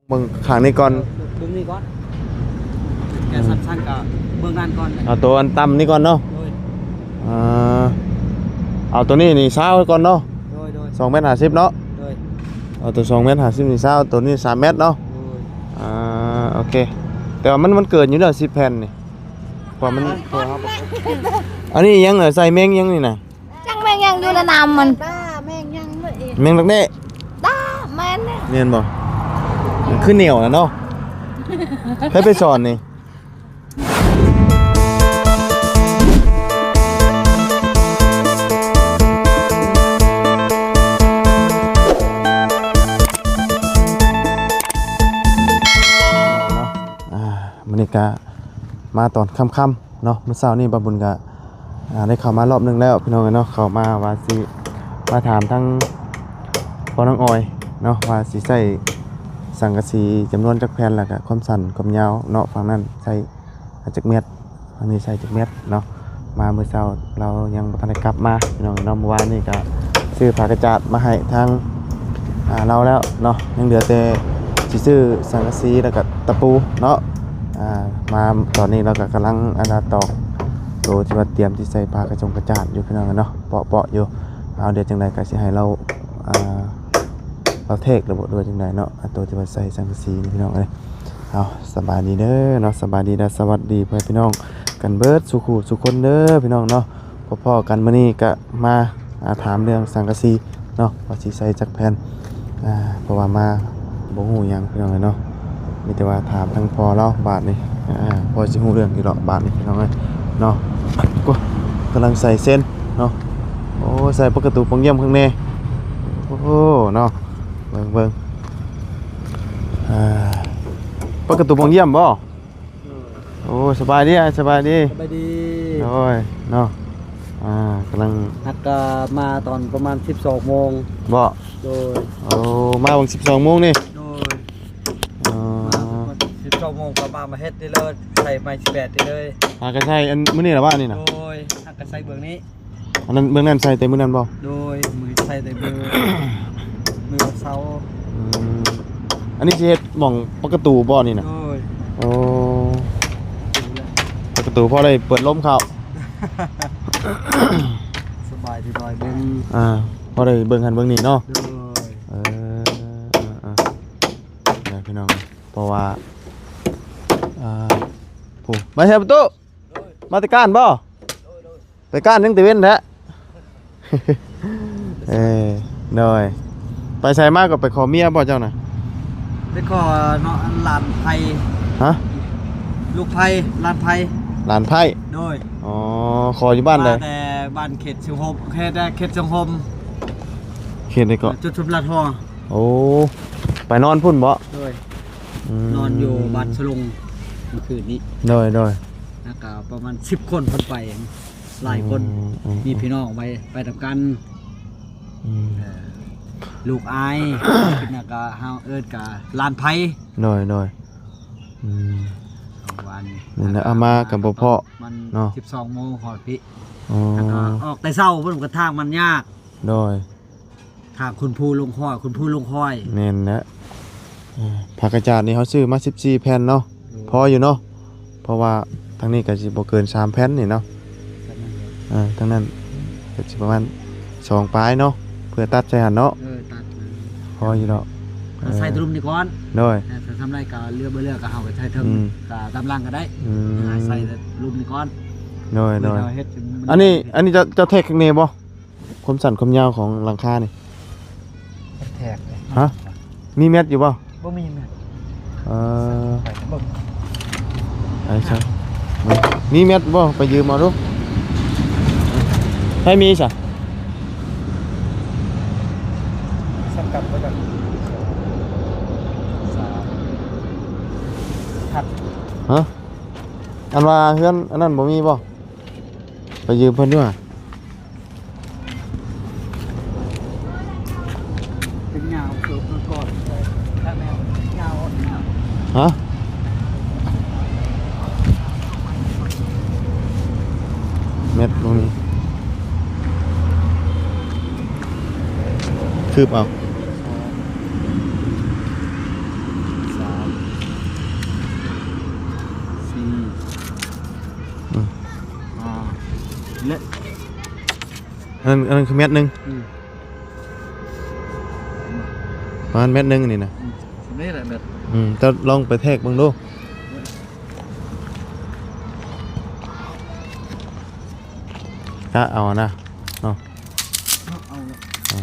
ເບິ່ງຂ້າງນີ້ກ່ອນ ເບິ່ງນີ້ກ່ອນ ແກ ອືມ ສັ້ນໆ ກໍເບິ່ງນັ້ນກ່ອນ ເອົາໂຕອັນຕ່ຳນີ້ກ່ອນເນາະ ໂດຍ ອ່າ ເອົາໂຕນີ້ນີ້ຊາວກ່ອນເນາະ ໂດຍໆ ສອງແມັດຫ້າສິບເນາະ ໂດຍ ເອົາໂຕສອງແມັດຫ້າສິບນີ້ຊາວ ໂຕນີ້ສາມແມັດເນາະ ໂດຍ ອ່າ ໂອເຄ ແຕ່ວ່າມັນ ມັນເກີນຢູ່ເດີ ສິບແຜ່ນນີ້ ເພາະວ່າມັນ ເພາະວ່າເຮົາ ອັນນີ້ຫຍັງນະ ໃສ່ແມງຫຍັງນີ້ນະ? ຈັກແມ່ນຫຍັງຢູ່ໃນນ້ຳມັນ ດາແມ່ນຫຍັງເບິດອີກ ແມ່ງດັກແດ້ ດາແມ່ນແຫຼະ ແມ່ນບໍ່? ມັນຄືໜຽວນະເນາະ ໃຜໄປສອນນີ້? ອ່າ ມື້ນີ້ກະມາຕອນຄ່ຳໆ ເນາະ ມື້ເຊົ້ານີ້ບ່າວບຸນກະ ອ່າ ໄດ້ເຂົ້າມາລອບໜຶ່ງແລ້ວພີ່ນ້ອງເອີຍເນາະ ເຂົ້າມາວ່າຊິມາຖາມທາງພໍ່ນ້ອງອອຍເນາະ ວ່າຊິໃຊ້ສັງກະສີຈຳນວນຈັກແຜ່ນ ແລ້ວກະຄວາມສັ້ນຄວາມຍາວເນາະ ຝັ່ງນັ້ນໃຊ້ຈັກແມັດ ອັນນີ້ໃຊ້ຈັກແມັດເນາະ ມາມື້ເຊົ້າລາວຍັງບໍ່ທັນໄດ້ກັບມາພີ່ນ້ອງເນາະ ມື້ວານນີ້ກະຊື້ຜ້າກະຈາດມາໃຫ້ທາງ ອ່າ ລາວແລ້ວເນາະ ຍັງເຫຼືອແຕ່ຊິຊື້ສັງກະສີ ແລ້ວກະຕະປູເນາະ ອ່າ ມາຕອນນີ້ລາວກະກຳລັງ ອັນນ່າ ຕອກໂຕທີ່ວ່າຕຽມທີ່ໃສ່ຜ້າກະຈົງກະຈາດຢູ່ພີ່ນ້ອງເນາະ ເປາະໆ ຢູ່ ເອົາ ດຽວຈັ່ງໃດກະຊິໃຫ້ລາວ ອ່າ ລາວແທກລະບໍ ຫຼືວ່າຈັ່ງໃດເນາະ ໂຕທີ່ວ່າໃສ່ສັງກະສີນີ້ພີ່ນ້ອງເອີຍ ເອົາ ສະບາຍດີເດີເນາະ ສະບາຍດີ ແລະ ສະຫວັດດີພໍ່ແມ່ພີ່ນ້ອງກັນເບິດສູ່ຄູ່ສູ່ຄົນເດີພີ່ນ້ອງເນາະ ພໍ້ກັນມື້ນີ້ກະມາ ອ່າ ຖາມເລື່ອງສັງກະສີເນາະ ວ່າຊິໃສ່ຈັກແຜ່ນ ອ່າ ເພາະວ່າມາບໍ່ຮູ້ຫຍັງພີ່ນ້ອງເອີຍເນາະ ມີແຕ່ວ່າຖາມທາງພໍ່ລາວບາດນີ້ ອ່າ ພໍຊິຮູ້ເລື່ອງຢູ່ດອກບາດນີ້ພີ່ນ້ອງເອີຍເນາະ ໂອ້ ກຳລັງໃສ່ເຊັນເນາະ ໂອ້ ໃສ່ປະຕູປ່ອງຢ້ຽມຂ້າງໃນ ໂອ້ ເນາະ ເບິ່ງ ເບິ່ງ ອ່າ ປະຕູປ່ອງຢ້ຽມບໍ່? ໂອ້ ສະບາຍດີ ສະບາຍດີ ສະບາຍດີ ໂດຍ ເນາະ ອ່າ ກຳລັງ ຮັກກະມາຕອນປະມານສິບສອງໂມງ ບໍ່? ໂດຍ ໂອ້ ມາຫວ່າງສິບສອງໂມງນີ້ ໂດຍ ອໍ ມາສິບສອງໂມງກໍມາ ມາເຮັດໄດ້ເລີຍ ໃສ່ໄມ້ສິບແປດໄດ້ເລີຍ ຫາກະໃສ່ອັນມື້ນີ້ລະວ່ານີ້ນະ ໂດຍ ຮັກກະໃສ່ເບື້ອງນີ້ ອັນນັ້ນ ເບື້ອງນັ້ນໃສ່ແຕ່ມື້ນັ້ນບໍ່? ໂດຍ ມື້ໃສ່ແຕ່ມື້ ມື້ວັນເສົາ ອືມ ອັນນີ້ຊິເຮັດໝ່ອງປະຕູບໍ່ນີ້ນະ? ໂດຍ ໂອ້ ປະຕູພໍໄດ້ເປີດລົມເຂົ້າ ສະບາຍດີ ນ້ອຍເບິ່ງ ອ່າ ພໍໄດ້ເບິ່ງຫັ້ນເບິ່ງນີ້ເນາະ ໂດຍ ເອີ ເອີ ເອີ ເອີ ພີ່ນ້ອງ ເພາະວ່າ ອ່າ ໂອ້ ມາແທ້ປະຕູ ມາແຕ່ການບໍ່? ໂດຍ ໂດຍ ໄປການຍັງແຕ່ເວັນແທ້ ເອີ ໂດຍ ໄປໃສມາກໍໄປຂໍເມຍບໍ່ເຈົ້ານະ? ໄປຂໍເນາະ ຫຼານໄພ ຮະ? ລູກໄພ ຫຼານໄພ ຫຼານໄພ ໂດຍ ອໍ ຂໍຢູ່ບ້ານໃດ? ມາແຕ່ບ້ານເຂດສັງຄົມ ເຂດ ເຂດສັງຄົມ ເຂດໃດເກາະ? ຈຸດຊົມລາດຫໍ ໂອ້ ໄປນອນພຸ້ນບໍ່? ໂດຍ ອືມ ນອນຢູ່ບ້ານສະຫຼົງເມື່ອຄືນນີ້ ໂດຍ ໂດຍ ແລ້ວກໍປະມານສິບຄົນເພິ່ນໄປ ຫຼາຍຄົນ ອືມ ອືມ ມີພີ່ນ້ອງໄປ ໄປນຳກັນ ອືມ ເອີ ລູກອ້າຍ ແລ້ວກໍເຮົາເອີ້ນກໍຫຼານໄພ ໂດຍ ໂດຍ ອືມ ວານນີ້ ນີ້ນະ ເອົາມາກໍບໍ່ພໍ້ ມັນເນາະ ສິບສອງໂມງຮອດພີ້ ອໍ ແລ້ວກໍອອກແຕ່ເຊົ້າ ເພິ່ນກໍທາງມັນຍາກ ໂດຍ ທາງຄຸນພູລົງຄອຍ ຄຸນພູລົງຄອຍ ແມ່ນແຫຼະ ເອີ ຜ້າກະຈາດນີ້ເຮົາຊື້ມາສິບສີ່ແຜ່ນເນາະ ໂດຍ ພໍຢູ່ເນາະ ເພາະວ່າທາງນີ້ກໍຊິບໍ່ເກີນສາມແຜ່ນນີ້ເນາະ ເອີ ທາງນັ້ນກໍຊິປະມານສອງປາຍເນາະ ເພື່ອຕັດໃສ່ຫັ້ນເນາະ ເອີ ຕັດ ພໍຢູ່ດອກ ເອີ ໃສ່ຕະລຸມນີ້ກ່ອນ ໂດຍ ເອີ ຖ້າທຳໄດ້ກໍເຫຼືອບໍ່ເຫຼືອກໍເຮົາກໍໃສ່ເທິງ ອືມ ກໍຕາມຫຼັງກໍໄດ້ ອືມ ໃສ່ຕະລຸມນີ້ກ່ອນ ໂດຍ ໂດຍ ເຮັດ ອັນນີ້ ອັນນີ້ເຈົ້າ ເຈົ້າແທກຂ້າງໃນບໍ່? ຄວາມສັ້ນຄວາມຍາວຂອງຫຼັງຄານີ້ ແທກເລີຍ ຮະ? ມີແມັດຢູ່ບໍ່? ບໍ່ມີແມັດ ເອີ ໄປເບິ່ງ ໄປຊະ ມີແມັດບໍ່? ໄປຢືມເອົາດູ ໃຜມີຊະ? ສຳກັດບໍ່ຈັກ ສາມ ທັດ ຮະ? ອັນວ່າເຮືອນອັນນັ້ນບໍ່ມີບໍ່? ໄປຢືມເພິ່ນຢູ່ຫວາ? ເປັນຍາວເກີບມາກ່ອນ ຖ້າແມ່ນຍາວ ຍາວ ຮະ? ແມັດບໍ່ມີ ຄືບເອົາ ສອງ ສາ ອັນນັ້ນ ອັນນັ້ນຄືແມັດໜຶ່ງ ອືມ ປະມານແມັດໜຶ່ງອັນນີ້ນະ ອືມ ສ່ຳນີ້ແຫຼະແມັດ ອືມ ເຈົ້າລອງໄປແທກເບິ່ງດູ ກະເອົານະເນາະ ເອົາ ເອົາ ເອົ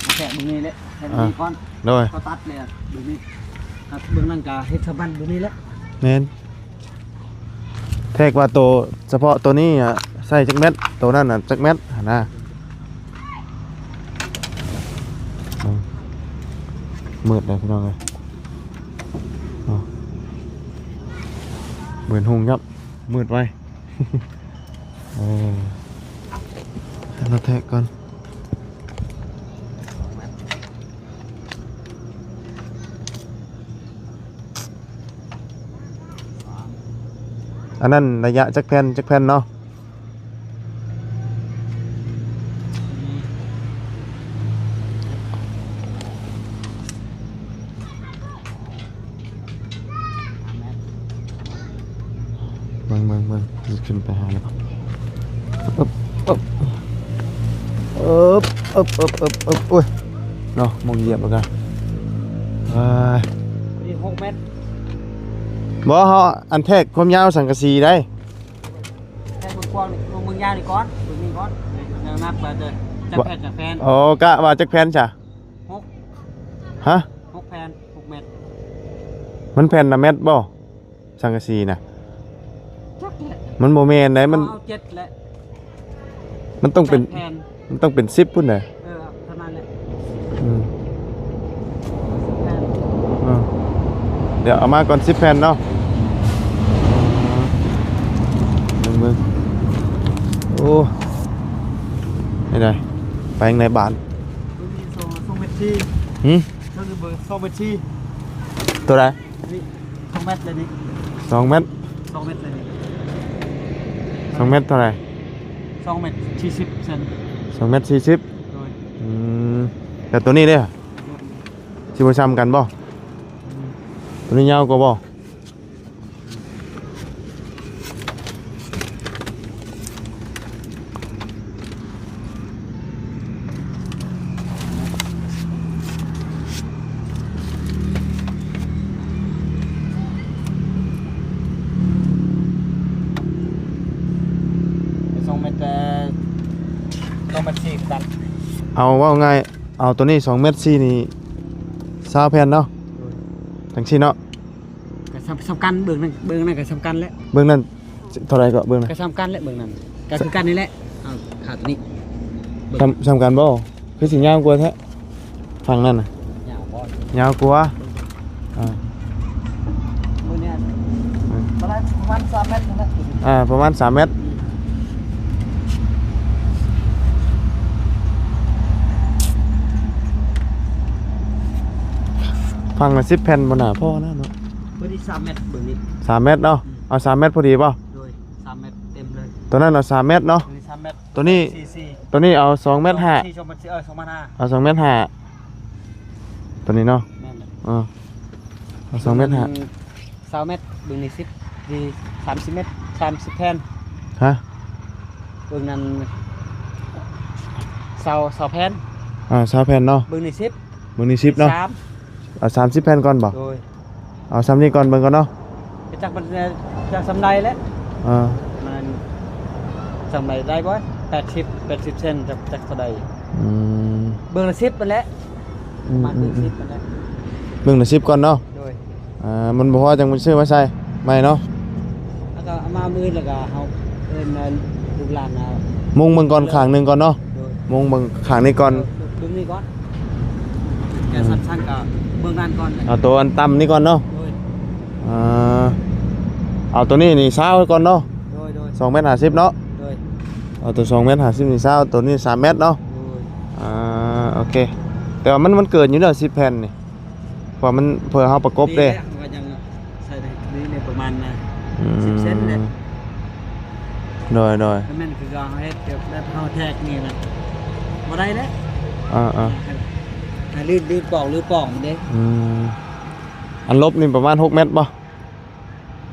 າ ແທກເບິ່ງນີ້ແຫຼະ ແທກເບິ່ງນີ້ກ່ອນ ໂດຍ ກໍຕັດແລ້ວເບິ່ງນີ້ ຕັດເບິ່ງນັ້ນກະເຮັດສະບັນເບິ່ງນີ້ແຫຼະ ແມ່ນ ແທກວ່າໂຕ ສະເພາະໂຕນີ້ອະ ໃສ່ຈັກແມັດ ໂຕນັ້ນນະຈັກແມັດຫັ້ນນະ ອືມ ມືດເດ້ພີ່ນ້ອງເອີຍ ເນາະ ເໝືອນຮຸ່ງຄັບ ມືດໄວ ເອີ ເອົາແທກກ່ອນ. ອັນນັ້ນໄລຍະຈັກແຜ່ນ ຈັກແຜ່ນເນາະ? ເບິ່ງ ເບິ່ງ ເບິ່ງ ຊິຂຶ້ນໄປຫາແລ້ວ ອຶບ ອຶບ ອຶບ ອຶບ ອຶບ ອຶບ ໂອ້ຍ ເນາະ ໝ່ອງຢຽບແລ້ວກະ ເອີຍ ນີ້ຫົກແມັດ ບໍ່ ເຮົາອັນແທກຄວາມຍາວສັງກະສີໄດ໋ ແທກກວ້າງໆ ນີ້ ເບິ່ງຍາວນີ້ກ່ອນ ເບິ່ງນີ້ກ່ອນ ນັບວ່າຈະ ຈັກແຜ່ນ ຈັກແຜ່ນ ອໍ ກະວ່າຈັກແຜ່ນຊະ? ຫົກ ຮະ? ຫົກແຜ່ນ ຫົກແມັດ ມັນແຜ່ນລະແມັດບໍ່? ສັງກະສີນະ ຈັກແຫຼະ ມັນບໍ່ແມ່ນໃດ໋ ມັນ ເອົາເຈັດແຫຼະ ມັນຕ້ອງເປັນ ແປດແຜ່ນ ມັນຕ້ອງເປັນສິບພຸ້ນໃດ໋ ເອີ ເທົ່ານັ້ນແຫຼະ ອືມ ສິບແຜ່ນ ເອີ ດຽວເອົາມາກ່ອນ ສິບແຜ່ນເນາະ ເບິ່ງ ເບິ່ງ ໂອ້ ໄປໃດ໋ ໄປທາງໃນບ້ານ ຕົວນີ້ສອງ ສອງແມັດສີ່ ຫື? ຕົວນີ້ເບີສອງແມັດສີ່ ຕົວໃດ? ນີ້ສອງແມັດເລີຍນີ້ ສອງແມັດ ສອງແມັດເລີຍນີ້ ສອງແມັດເທົ່າໃດ? ສອງແມັດສີ່ສິບເຊັນ ສອງແມັດສີ່ສິບ ໂດຍ ອືມ ແລ້ວຕົວນີ້ເດ້ ຊິບໍ່ຊ່ຳກັນບໍ່? ອືມ ຕົວນີ້ຍາວກວ່າບໍ່? ສອງແມັດ ເອີ ສອງແມັດສີ່ຄືກັນ ເອົາເວົ້າງ່າຍ ເອົາໂຕນີ້ສອງແມັດສີ່ນີ້ ຊາວແຜ່ນເນາະ ໂດຍ ຈັ່ງຊີ້ເນາະ ກໍສ່ຳ ສ່ຳກັນ ເບິ່ງນັ້ນ ເບິ່ງນັ້ນກໍສ່ຳກັນແຫຼະ ເບິ່ງນັ້ນເທົ່າໃດເກາະ ເບິ່ງນັ້ນ ກໍສ່ຳກັນແຫຼະ ເບິ່ງນັ້ນກໍຄືກັນນີ້ແຫຼະ ເອົາຂາດນີ້ ເບິ່ງ ສ່ຳ ສ່ຳກັນບໍ່ ຄືຊິຍາວກວ່າແທ້ ຝັ່ງນັ້ນນະ ຍາວບໍ່ ຍາວກວ່າ ອ່າ ເບິ່ງນີ້ ອືມ ປະມານ ປະມານສາມແມັດຫັ້ນແຫຼະ ອ່າ ປະມານສາມແມັດ ຝັ່ງລະສິບແຜ່ນບໍ່ໜ້າພໍນະເນາະ ພໍດີສາມແມັດ ເບິ່ງນີ້ ສາມແມັດເນາະ ອືມ ເອົາສາມແມັດພໍດີບໍ່? ໂດຍ ສາມແມັດເຕັມເລີຍ ຕົວນັ້ນເອົາສາມແມັດເນາະ ຕົວນີ້ສາມແມັດ ຕົວນີ້ ສີ່ສີ່ ຕົວນີ້ເອົາສອງແມັດຫ້າ ສອງແມັດສີ່ ເອີ ສອງແມັດຫ້າ ເອົາສອງແມັດຫ້າ ຕົວນີ້ເນາະ ແມ່ນແຫຼະ ເອີ ເອົາສອງແມັດຫ້າ ຊາວແມັດ ເບິ່ງນີ້ສິບ ນີ້ສາມສິບແມັດ ສາມສິບແຜ່ນ ຮະ ເບິ່ງນັ້ນຊາວ ຊາວແຜ່ນ ອ່າ ຊາວແຜ່ນເນາະ ເບິ່ງນີ້ສິບ ເບິ່ງນີ້ສິບເນາະ ສາມ ເອົາສາມສິບແຜ່ນກ່ອນບໍ່? ໂດຍ ເອົາສ່ຳນີ້ກ່ອນ ເບິ່ງກ່ອນເນາະ ຈັກມັນ ເອີ ຈັກສ່ຳໃດແຫຼະ ເອີ ມັນສ່ຳໃດໄດ້ບໍ່? ແປດສິບ ແປດສິບເຊັນ ຈັກ ຈັກເທົ່າໃດ ອືມ ເບິ່ງລະສິບຫັ້ນແຫຼະ ອືມ ປະມານເບິ່ງສິບຫັ້ນແຫຼະ ເບິ່ງລະສິບກ່ອນເນາະ ໂດຍ ອ່າ ມັນບໍ່ພໍຈັ່ງໄປຊື້ມາໃສ່ໃໝ່ເນາະ ແລ້ວກໍເອົາມາມື້ອື່ນ ແລ້ວກໍເຮົາເອີ້ນລູກຫຼານມາມຸງເບິ່ງກ່ອນ ຂ້າງໜຶ່ງກ່ອນເນາະ ໂດຍ ມຸງເບິ່ງຂ້າງນີ້ກ່ອນ ເອີ ເບິ່ງນີ້ກ່ອນ ແກ ອືມ ສັ້ນໆ ກໍເບິ່ງນັ້ນກ່ອນ ເອົາໂຕອັນຕ່ຳນີ້ກ່ອນເນາະ ໂດຍ ອ່າ ເອົາໂຕນີ້ນີ້ຊາວກ່ອນເນາະ ໂດຍ ໂດຍ ສອງແມັດຫ້າສິບເນາະ ໂດຍ ເອົາໂຕສອງແມັດຫ້າສິບນີ້ຊາວ ໂຕນີ້ສາມແມັດເນາະ ໂດຍ ອ່າ ໂອເຄ ແຕ່ວ່າມັນ ມັນເກີນຢູ່ເດີ ສິບແຜ່ນນີ້ ເພາະວ່າມັນ ເພື່ອເຮົາປະກົບເດ້ ນີ້ແຫຼະ ເຮົາກໍຍັງໃສ່ໄດ້ ນີ້ແຫຼະ ປະມານນະ ອືມ ສິບເຊັນແຫຼະ ໂດຍ ໂດຍ ແມ່ນຄືເຮົາເຮັດແບບເຮົາແທກນີ້ນະ ບໍ່ໄດ້ແຫຼະ ເອີ ເອີ ໃຫ້ ໃຫ້ລື່ນ ລື່ນປອງ ລື່ນປອງມັນເດ້ ອືມ ອັນລົບນີ້ປະມານຫົກແມັດບໍ່?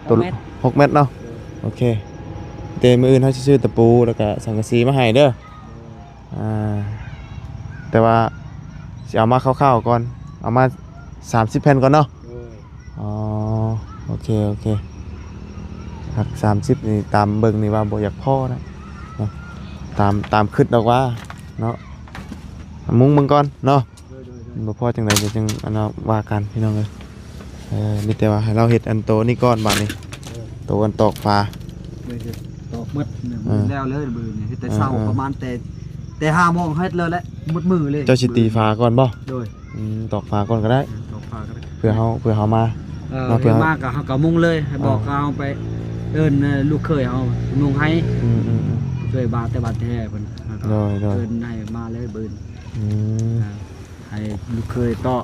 ຫົກແມັດ ຫົກແມັດເນາະ ໂດຍ ໂອເຄ ແຕ່ມື້ອື່ນເຮົາຊິຊື້ຕະປູ ແລ້ວກະສັງກະສີມາໃຫ້ເດີ. ອ່າ ແຕ່ວ່າຊິເອົາມາຄ່າວໆກ່ອນ ເອົາມາສາມສິບແຜ່ນກ່ອນເນາະ. ໂດຍ ອໍ ໂອເຄ ໂອເຄ ຫາກສາມສິບນີ້ ຕາມເບິ່ງນີ້ວ່າບໍ່ຢາກພໍນະ ເນາະ ຕາມ ຕາມຄິດດອກວ່າເນາະ ມຸງເບິ່ງກ່ອນເນາະ. ໂດຍ ໂດຍ ໂດຍ ມັນບໍ່ພໍຈັ່ງໃດ ດຽວຈັ່ງອັນວ່າກັນພີ່ນ້ອງເອີຍ. ເອີ ມີແຕ່ວ່າໃຫ້ລາວເຮັດອັນໂຕນີ້ກ່ອນບາດນີ້ ເອີ ໂຕອັນຕອກຝາ ໂດຍ ຕອກໝົດ ເອີ ມື້ແລ້ວເລີຍ ມື້ນີ້ເຮັດແຕ່ເຊົ້າ ເອີ ເອີ ປະມານແຕ່ ແຕ່ຫ້າໂມງເຮັດເລີຍແຫຼະ ໝົດມື້ເລີຍ. ເຈົ້າຊິຕີຝາກ່ອນບໍ່? ໂດຍ ອືມ ຕອກຝາກ່ອນກໍໄດ້ ເອີ ຕອກຝາກໍໄດ້ ເພື່ອເຮົາ ເພື່ອເຮົາມາ ເອີ ເນາະ ເພື່ອເຮົາມາກໍເຮົາກໍມຸງເລີຍ ໃຫ້ບອກ ເອີ ເຮົາໄປເອີ້ນ ເອີ ລູກເຂີຍເຮົາມຸງໃຫ້ ອືມ ອືມ ອືມ ຊ່ວຍບາດແຕ່ບາດແທ້ເພິ່ນ ໂດຍ ໂດຍ ເອີ້ນໃຫ້ມາເລີຍບຶນ ອືມ ອ່າ ໃຫ້ລູກເຂີຍເຕາະ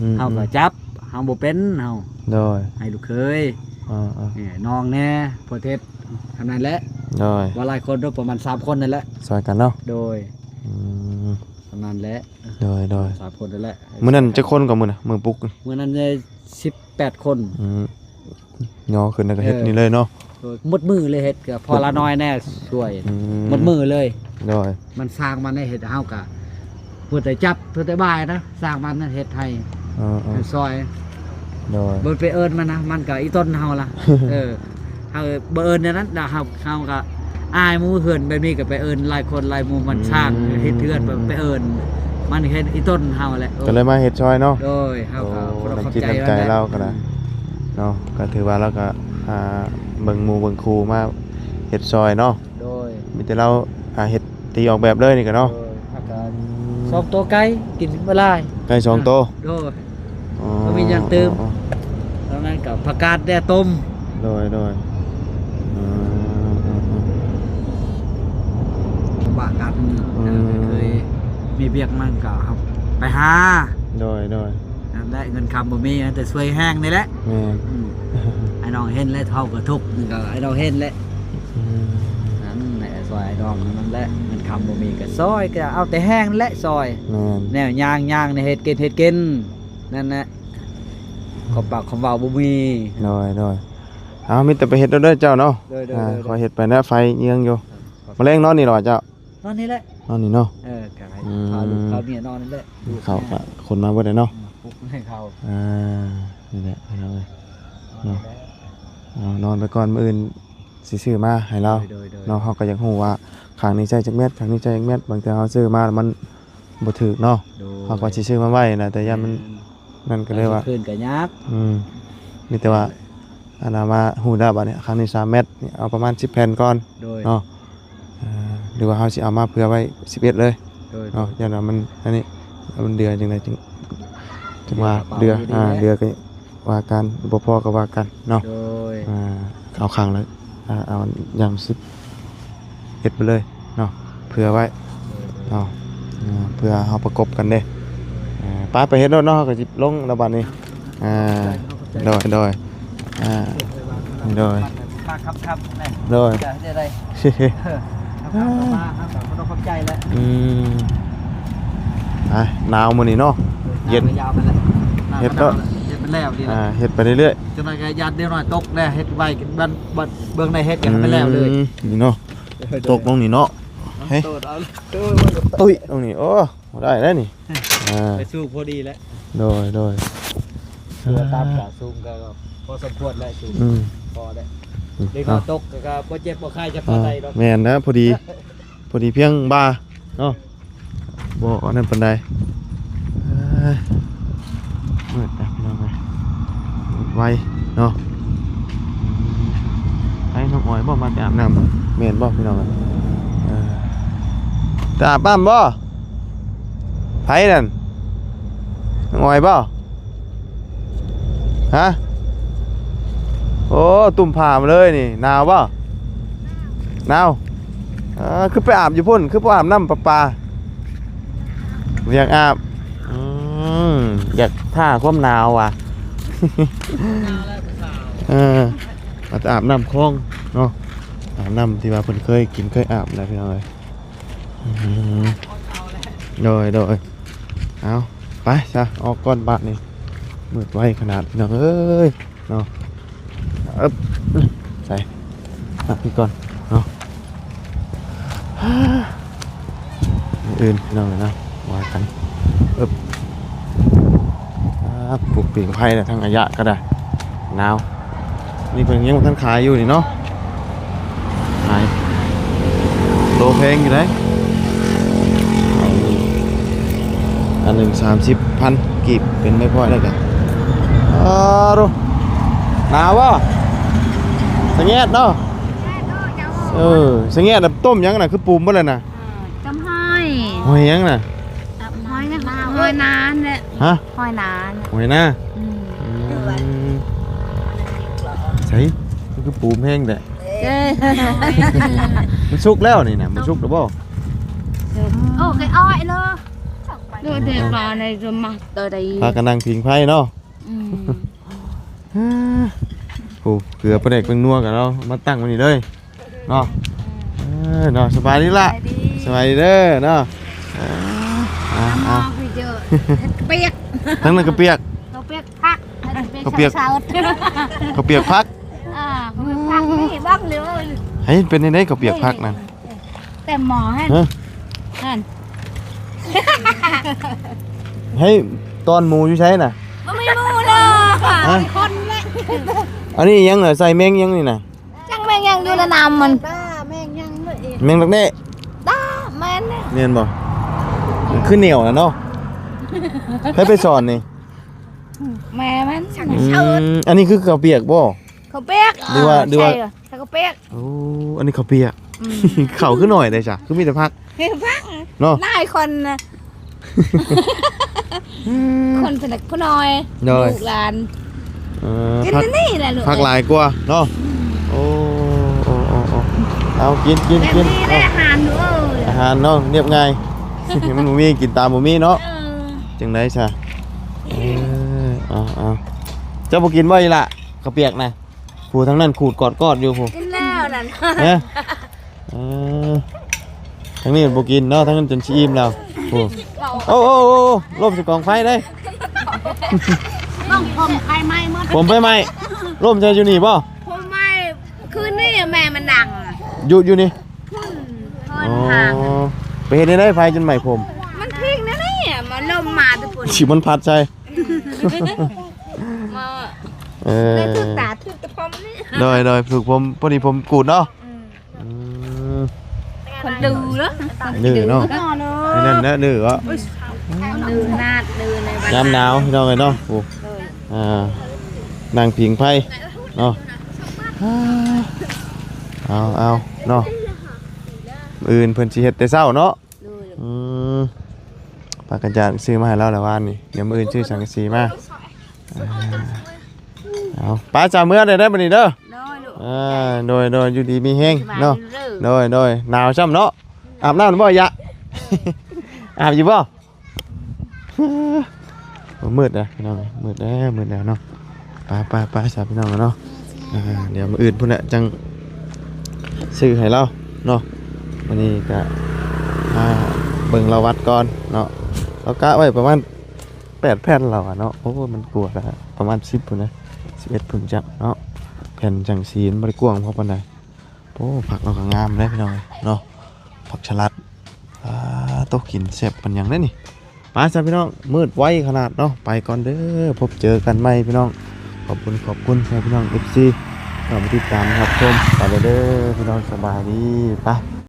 ອືມ ເຮົາກໍ ອືມ ຈັບ ເຮົາບໍ່ເປັນເຮົາ ໂດຍ ໃຫ້ລູກເຂີຍ ອ່າໆ ນີ້ນ້ອງແດ່ ພໍ່ເທັດ ເທົ່ານັ້ນແຫຼະ ໂດຍ ບໍ່ຫຼາຍຄົນດອກ ປະມານສາມຄົນນັ້ນແຫຼະ ຊ່ອຍກັນເນາະ ໂດຍ ອືມ ເທົ່ານັ້ນແຫຼະ ໂດຍ ໂດຍ ສາມຄົນນັ້ນແຫຼະ. ມື້ນັ້ນຈັກຄົນກໍມື້ນະ ມື້ປຸກ? ມື້ນັ້ນໄດ້ສິບແປດຄົນ ອືມ ຍໍຂຶ້ນແລ້ວກໍເຮັດ ເອີ ນີ້ເລີຍເນາະ ໂດຍ ໝົດມື້ເລີຍເຮັດ ກໍພໍລະໜ້ອຍແດ່ຊ່ວຍ ອືມ ໝົດມື້ເລີຍ ໂດຍ ມັນສ້າງມັນໃຫ້ເຮັດ ເຮົາກໍເພິ່ນແຕ່ຈັບ ເພິ່ນແຕ່ບາຍນະ ສ້າງມັນເຮັດໃຫ້ ເອີໆ ໃຫ້ຊ່ອຍ ໂດຍ ບໍ່ໄປເອີ້ນມັນນະ ມັນກໍອີ່ຕົນເຮົາລະ ເອີ ເຮົາບໍ່ເອີ້ນແນວນັ້ນ ແລ້ວເຮົາ ເຮົາກໍ ອາຍໝູ່ເຮືອນແບບນີ້ກໍໄປເອີ້ນຫຼາຍຄົນຫຼາຍໝູ່ ມັນ ອືມ ສ້າງເຮັດເຮືອນ ອືມ ໄປເອີ້ນ ມັນເຮັດອີ່ຕົນເຮົາແຫຼະ ກໍເລີຍມາເຮັດຊ່ອຍເນາະ ໂດຍ ເຮົາກໍ ໂອ້ ຂອບໃຈ ນ້ຳຈິດນ້ຳໃຈລາວກໍໄດ້ ອືມ ເນາະ ກໍຖືວ່າລາວກໍ ອ່າ ເບິ່ງໝູ່ເບິ່ງຄູ່ມາເຮັດຊ່ອຍເນາະ ໂດຍ ມີແຕ່ລາວ ອ່າ ເຮັດ ຕີອອກແບບເລີຍນີ້ກໍເນາະ ໂດຍ ແລ້ວກໍ ອືມ ສອງໂຕໄກ່ ກິນບໍ່ຫຼາຍ ໄກ່ສອງໂຕ ໂດຍ ອໍ ບໍ່ມີຫຍັງຕື່ມ ອໍ ອໍ ແລ້ວນັ້ນກໍຜັກກາດແດ່ຕົ້ມ ໂດຍ ໂດຍ ອືມ ວ່າກັນ ອືມ ເຄີຍມີວຽກມັນກໍໄປຫາ ໂດຍ ໂດຍ ນັ້ນແຫຼະ ເງິນຄຳບໍ່ມີ ແຕ່ຊ່ວຍແຮງນີ້ແຫຼະ ແມ່ນ ອືມ ອ້າຍນ້ອງເຫັນແຫຼະ ເຮົາກໍທຸກ ມັນກໍອ້າຍນ້ອງເຫັນແຫຼະ ອືມ ນັ້ນແຫຼະ ຊ່ອຍອ້າຍນ້ອງນັ້ນແຫຼະ ເງິນຄຳບໍ່ມີກໍຊ່ອຍ ກໍເອົາແຕ່ແຮງແຫຼະຊ່ອຍ ແມ່ນ ແນວຍ່າງໆນີ້ເຮັດກິນ ເຮັດກິນ ນັ້ນແຫຼະ ຄວາມປາກຄວາມເວົ້າບໍ່ມີ ໂດຍ ໂດຍ ເອົາ ມີແຕ່ໄປເຮັດເດີເຈົ້າເນາະ ໂດຍ ໂດຍ ອ່າ ໂດຍ ຂ້ອຍເຮັດໄປນະ ໄຟເຍືອງຢູ່ ເອີ ມາແລງນອນນີ້ລະຫວາເຈົ້າ? ນອນນີ້ແຫຼະ ນອນນີ້ເນາະ ເອີ ກໍໃຫ້ ອືມ ພາລູກພາເມຍນອນນີ້ແຫຼະ ລູກ ເຂົາກໍຂົນມາເບິດແລ້ວເນາະ ອືມ ປຸກໃຫ້ເຂົາ ອ່າ ນີ້ແຫຼະພີ່ນ້ອງເອີຍ ນອນນີ້ແຫຼະ ເນາະ ເອົາ ນອນໄປກ່ອນ ມື້ອື່ນຊິຊື້ມາໃຫ້ລາວ ໂດຍ ໂດຍ ໂດຍ ເນາະ ເຮົາກໍຢາກຮູ້ວ່າຂ້າງນີ້ໃຊ້ຈັກແມັດ ຂ້າງນີ້ໃຊ້ຈັກແມັດ ບາງເທື່ອເຮົາຊື້ມາແລ້ວມັນບໍ່ຖືກເນາະ ໂດຍ ເຮົາກໍຊິຊື້ມາໄວ້ນະ ແຕ່ຢ້ານມັນ ແມ່ນ ນັ້ນກໍເລີຍວ່າ ເອົາຄືນກໍຍາກ ອືມ ມີແຕ່ວ່າ ອັນນັ້ນວ່າຮູ້ແລ້ວ ບາດນີ້ຄັ້ງນີ້ສາມແມັດນີ້ ເອົາປະມານສິບແຜ່ນກ່ອນ ໂດຍ ເນາະ ເອີ ຫຼືວ່າເຮົາຊິເອົາມາເຜື່ອໄວ້ສິບເອັດເລີຍ ໂດຍ ເນາະ ໂດຍ ຢ້ານວ່າມັນ ອັນນີ້ ມັນເດືອຈັ່ງໃດຈຶ່ງ ຈຶ່ງວ່າເດືອ ອ່າ ເດືອກໍວ່າກັນ ບໍ່ພໍກໍວ່າກັນເນາະ ໂດຍ ອ່າ ເອົາຄັ້ງລະ ອ່າ ເອົາຢ່າງສິບເອັດໄປເລີຍເນາະ ເຜື່ອໄວ້ເນາະ ເອີ ເພື່ອເຮົາປະກົບກັນເດ້ ເອີ ໄປ ໄປເຮັດໂລດເນາະ ເຮົາກໍຊິລົງແລ້ວບັດນີ້ ອ່າ ໂດຍ ໂດຍ ອ່າ ໂດຍ ໂດຍ ອືມ ອ່າ ໜາວມື້ນີ້ເນາະ ເຢັນ ເຮັດເນາະ ເຮັດໄປແລ້ວນີ້ແຫຼະ ອ່າ ເຮັດໄປເລື້ອຍໆ ຈັກໜ້ອຍກໍຢ້ານເດັກນ້ອຍຕົກແດ່ ເຮັດໄວ້ ເບິ່ງໄດ້ເຮັດໃຫ້ມັນແລ້ວເລີຍ ອືມ ນີ້ເນາະ ຕົກລົງນີ້ເນາະ ເຮີ້ຍ ຕຸ້ຍ ຕົກລົງນີ້ ໂອ້ ບໍ່ໄດ້ແລ້ວນີ້ ອ່າ ໄປສູງພໍດີແຫຼະ ໂດຍ ໂດຍ ຕົວຕ່ຳກໍສູງກໍພໍສົມຄວນແຫຼະ ສູງ ອືມ ພໍແຫຼະ ອືມ ເດັກນ້ອຍຕົກກໍບໍ່ເຈັບບໍ່ໄຂ້ຈັກປານໃດດອກ ອ່າ ແມ່ນນະ ພໍດີ ພໍດີພຽງບ່າເນາະ ບໍ່ອັນນັ້ນປານໃດ ເອີຍ ມືດນະພີ່ນ້ອງເອີຍ ມືດໄວເນາະ ໄປນ້ອງອອຍບໍ່ ມາແຕ່ອາບນ້ຳ ແມ່ນບໍ່ພີ່ນ້ອງເອີຍ ເອີ ແຕ່ອາບນ້ຳບໍ່ ໃຜນັ້ນ ນ້ອງອອຍບໍ່ ຮະ ໂອ້ ຕຸ້ມຜ້າມາເລີຍນີ້ ໜາວບໍ່ ໜາວ ເອີ ຄືໄປອາບຢູ່ພຸ້ນ ຄືບໍ່ອາບນ້ຳປະປາ ບໍ່ຢາກອາບ ອືມ ຢາກຖ້າຄວາມໜາວຫວາ ເອີ ອາດຈະອາບນ້ຳຄອງເນາະ ອາບນ້ຳທີ່ວ່າເພິ່ນເຄີຍກິນເຄີຍອາບນະພີ່ນ້ອງເອີຍ ອືມ ໂດຍ ໂດຍ ເອົາ ໄປຊະ ອອກກ່ອນບາດນີ້ ມືດໄວຂະໜາດພີ່ນ້ອງເອີຍ ເນາະ ເອີບ ໃສ່ ຮັກນີ້ກ່ອນເນາະ ມື້ອື່ນພີ່ນ້ອງເອີຍເນາະ ວ່າກັນ. ອຶບ ອ່າ ປູກຜິງໄຜ່ນະ ທາງອາຍະກໍໄດ້ ໜາວ. ນີ້ເພິ່ນຍັງບໍ່ທັນຂາຍຢູ່ນີ້ເນາະ ຂາຍໂຕແພງຢູ່ເດ້. ອັນໜຶ່ງສາມສິບພັນກີບ ເປັນໄມ້ພອຍແລ້ວກະ ອາໂດ ໜາວບໍ່? ສະແງດເນາະ. ເອີ ສະແງດ ຕົ້ມຫຍັງນະ ຄືປູມເບິດແລ້ວນະ? ເອີ ຕົ້ມຫອຍ ຫອຍຫຍັງນະ? ຫອຍນາ ຫອຍນາແຫຼະ. ຮະ? ຫອຍນາ. ຫອຍນາ. ອືມ ອືມ ໃສ ມັນຄືປູມແຮງແທ້? ເອີ ມັນສຸກແລ້ວນີ້ນະ ມັນສຸກແລ້ວບໍ່? ໂອເຄ ອ້ອຍເລີ ໂດຍເດບາໃນຈະມາເຕີໃດ ພາກັນນັ່ງຜິງໄຟເນາະ. ອືມ ໂອ້ ເກືອປາແດກແປ້ງນົວກັນເນາະ ມາຕັ້ງໄວ້ນີ້ເລີຍເນາະ. ເອີ ເນາະ ສະບາຍດີລະ ສະບາຍດີ ສະບາຍດີເດີເນາະ. ເອີ ເອົາ ເອົາ ເອົາ ປຽກ ທັງນັ້ນກໍປຽກ ເຂົາປຽກຜັກ ເຂົາປຽກ ເຂົາປຽກ ເຂົາປຽກຜັກ ອ່າ ເຂົາປຽກຜັກ ນີ້ບັກເລີຍ. ໃຫ້ເປັນຈັ່ງໃດເຂົາປຽກຜັກນັ້ນ? ແຕ່ໝໍຫັ້ນ ຮະ ຫັ້ນ ໃຫ້ຕອນໝູຢູ່ໃສນະ? ບໍ່ມີໝູເລີຍ ຮະ ຄົນແຫຼະ. ອັນນີ້ຫຍັງນະ? ໃສ່ແມງຫຍັງນີ້ນະ? ຈັກແມງຫຍັງຢູ່ໃນນ້ຳມັນ ແມງຫຍັງເລີຍ ແມງດັກແດ້ ດາ ແມ່ນແຫຼະ ແມ່ນບໍ່? ມັນຄືແນວນັ້ນເນາະ ໃຜໄປສອນນີ້? ແມ່ມັນ. ອືມ ອັນນີ້ຄືເຂົ້າປຽກບໍ່? ເຂົ້າປຽກ ຫຼືວ່າ ຫຼືວ່າ ໃສ່ເຂົ້າປຽກ. ໂອ້ ອັນນີ້ເຂົ້າປຽກ. ອືມ ເຂົ້າຄືໜ້ອຍແທ້ຊະ ຄືມີແຕ່ຜັກ ມີແຕ່ຜັກເນາະ ຫຼາຍຄົນນະ ອືມ ຄົນຜູ້ນ້ອຍ ໂດຍ ລູກຫຼານ ເອີ ກິນອັນນີ້ແຫຼະລູກ ຜັກຫຼາຍກວ່າເນາະ. ອືມ ໂອ້ ໂອ້ ໂອ້ ໂອ້ ເອົາ ກິນ ກິນ ກິນ ແບບນີ້ແຫຼະ ເອົາ ອາຫານລູກເອີຍ ອາຫານເນາະ ລຽບງ່າຍ ມັນບໍ່ມີ ກິນຕາມບໍ່ມີເນາະ. ເອີ ຈັ່ງໃດຊະ? ເອີ ເອົາ ເອົາ ເຈົ້າບໍ່ກິນບໍ່ອີ່ຫຼະ ເຂົ້າປຽກນະ? ຜູ້ທາງນັ້ນຂູດກອດໆຢູ່ຜູ້ ກິນແລ້ວນັ້ນ ຮະ ເອີ ທາງນີ້ບໍ່ກິນເນາະ ທາງນັ້ນຈົນຊິອີ່ມແລ້ວຜູ້. ໂອ້ ໂອ້ ໂອ້ ໂອ້ ລົ້ມໃສ່ກອງໄຟເດ້ ນ້ອງຜົມໄຟໄໝ້ໝົດ ຜົມໄຟໄໝ້ ລົ້ມໃສ່ຢູ່ນີ້ບໍ່? ຜົມໄໝ້ ຄືນນີ້ແມ່ມັນດັງ ຢູ່ ຢູ່ນີ້ ອໍ ໄປເຮັດແນວໃດໄຟຈົນໄໝ້ຜົມ? ມັນພິກແນວນີ້ ມາລົມມາແຕ່ພຸ້ນ ຊິມັນພັດໃສ່ ມາ ເອີ ຖືກຕາຖືກແຕ່ຜົມນີ້ ໂດຍ ໂດຍ ຖືກຜົມ ພໍດີຜົມກູດເນາະ. ອືມ ອືມ ຄົນດື້ເນາະ ດື້ເນາະ ນີ້ນັ້ນນະ ດື້ເນາະ ດື້ນາດ ດື້ໃນບ້ານ ຍາມໜາວພີ່ນ້ອງເອີຍເນາະ. ໂອ້ ໂດຍ ອ່າ ນັ່ງຜິງໄຟເນາະ ເອົາ ເອົາເນາະ ມື້ອື່ນເພິ່ນຊິເຮັດແຕ່ເຊົ້າເນາະ. ໂດຍ ອືມ ປາກະຈານຊື້ມາໃຫ້ລາວແລ້ວວານນີ້ ດຽວມື້ອື່ນຊື້ສັງກະສີມາ. ອ່າ ເອົາ ໄປ ເຈົ້າເມືອໄດ້ເດີບັດນີ້ເດີ. ໂດຍລູກ ເອີ ໂດຍ ໂດຍ ຢູ່ດີມີແຮງເນາະ. ສະບາຍດີເດີ ໂດຍ ໂດຍ ໜາວຊ້ຳເນາະ. ອືມ ອາບນ້ຳບໍ່ຍະ? ອາບຢູ່ບໍ່? ໂອ້ ມືດແລ້ວພີ່ນ້ອງ ມືດແລ້ວ ມືດແລ້ວເນາະ. ໄປ ໄປ ໄປຊະພີ່ນ້ອງເນາະ. ອ່າ ດຽວມື້ອື່ນພຸ້ນແຫຼະ ຈັ່ງຊື້ໃຫ້ລາວເນາະ. ມື້ນີ້ກະມາເບິ່ງລາວວັດກ່ອນເນາະ. ລາວກະໄວ້ປະມານແປດແຜ່ນລາວວ່າເນາະ. ໂອ້ ມັນກວ່າລະ ປະມານສິບພຸ້ນນະ ສິບເອັດພຸ້ນຈັກເນາະ. ແຜ່ນສັງກະສີມັນບໍ່ໄດ້ກວ້າງພໍປານໃດ. ໂອ້ ຜັກລາວກໍງາມເດ້ພີ່ນ້ອງເນາະ ຜັກສະຫຼັດ. ອ່າ ໂຕ ກິນແຊບປານຫຍັງເດ້ນີ້. ໄປຊະພີ່ນ້ອງ ມືດໄວຂະໜາດເນາະ. ໄປກ່ອນເດີ ພົບເຈີກັນໃໝ່ພີ່ນ້ອງ. ຂອບຄຸນ ຂອບຄຸນໃຫ້ພີ່ນ້ອງເອັຟຊີເຂົ້າມາຕິດຕາມຮັບຊົມ. ໄປແລ້ວເດີພີ່ນ້ອງ ສະບາຍດີ. ໄປ.